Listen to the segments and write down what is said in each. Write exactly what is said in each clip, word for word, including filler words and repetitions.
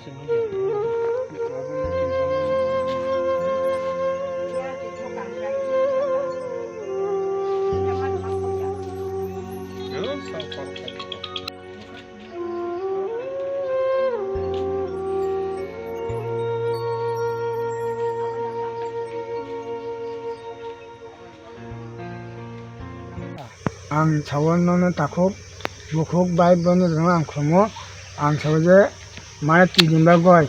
Ang sao nono takhuk bukhuk bai bono rwno ang khulumgo. Ang sao je mane twi ni bagwi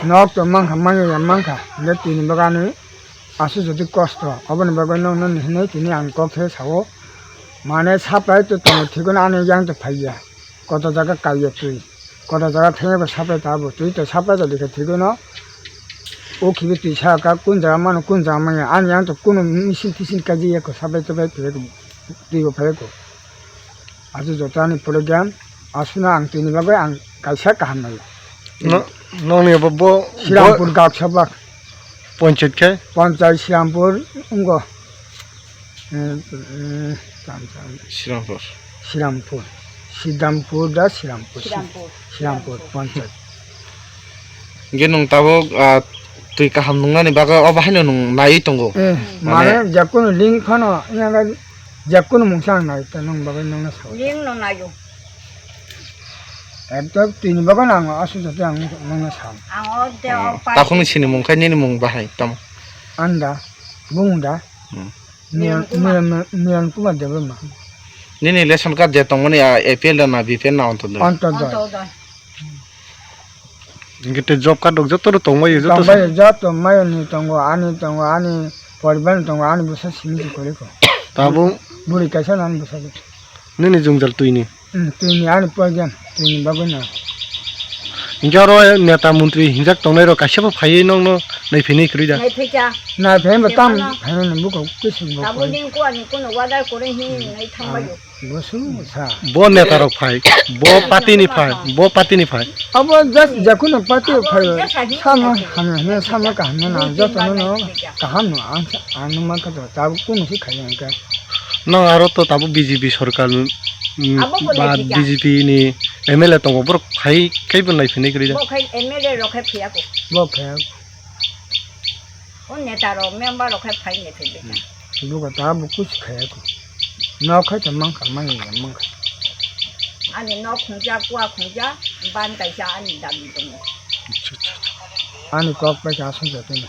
nok to mankha, manya ya mankha, hwnkhe twi ni bagwi ani aswk jotoi kosto. Oboni bagwi nokno hinwi tini ang kok se sao. Mane saplai to tongo, thikno ani yang to phaiya. Koto jaga kaiya twi, koto jaga thangya bo saplai ta bo twi to saplai to likha thikno. O khibi twi saka kun jaga mano, kun jaga manya, ani yang to kuno misin tisin kaji ya ko saplai to bai twi bo phai ko. Achu joto ani program aswkno ang twi ni bagwi ang kaisa kaham nai. No, nokni bo, bo, Srirampur bo Gaksa bak. Panchayat khe? Panchayat Srirampur wngkha. Eh, eh, tam, tam. Srirampur. Srirampur. Sidampur da Srirampur. Srirampur. Srirampur, Panchayat. Hingke nwng tabuk, ah, twi kaham nungnani bagwi obo haino nwng naiwi tongo. Eh, mane, mane, jakunu link phano, yang Jekono mungsa ang nai ta nong bagwi nongno sao. Ring no naio. Ekdom tini bagwi nang aswk jati ang nongno sao. Ang o de o. Hmm. Takhukni sini mung khai nini mung bahai tamo? Anda, bung da. Hmm. Miyan, Miyan Kumar. Miyan, Miyan Kumar Debbarma. Nini ration card je tongmani, ah, A P L da na B P L na Antyodoi? Antyodoi. Antyodoi. Hingke tei job card rok joto rok tongbaio, joto sa- Tongbaio, joto mayoni tongo, ani tongo, ani poribar ni tongo, ani bwsa simi se kori ko. Tabuk buri kaisa nani bwsa se. Nini jwngjal twini? Hmm, twini ani poijan, twini bagwi no. Hingke oro neta montri hinjak tongnai rok kaisa bo phaiwi nokno naiphini kwrwi da? Naiphikha. Naiphai bo tam Tepano. Phainani buko kisi bo Tabuk koi. Din kuani kuno wadar kore hi nai thangbaio. Bo sung sa. Bo neta rok phai, bo party ni phai, bo party ni phai. Abo just jakuno party o phai, samo hamya hwnwi, samo kaham hwnwi, ang joto no no kaham no ang sa, ang no mankha to, tabuk kunu se khai ang kha. Nang aro to tabuk B J P sorkar, mm, Abo bo ba nai thika. B J P ni M L A tongo, borok phai khai bo nai phini kwrwi da. Bo khai M L A rok khai phiya ko. Bo khai. O neta rok, member rok khai phai nai phai beka. Hmm. Buka ta bo kuch khaya ko. Nok khai ta mangkha, mangya mangkha. Ani nok khungja, kua khungja, ban kaisa ani dabi tongo. Acha, acha, acha. Ani kok bai ka sung ja tini.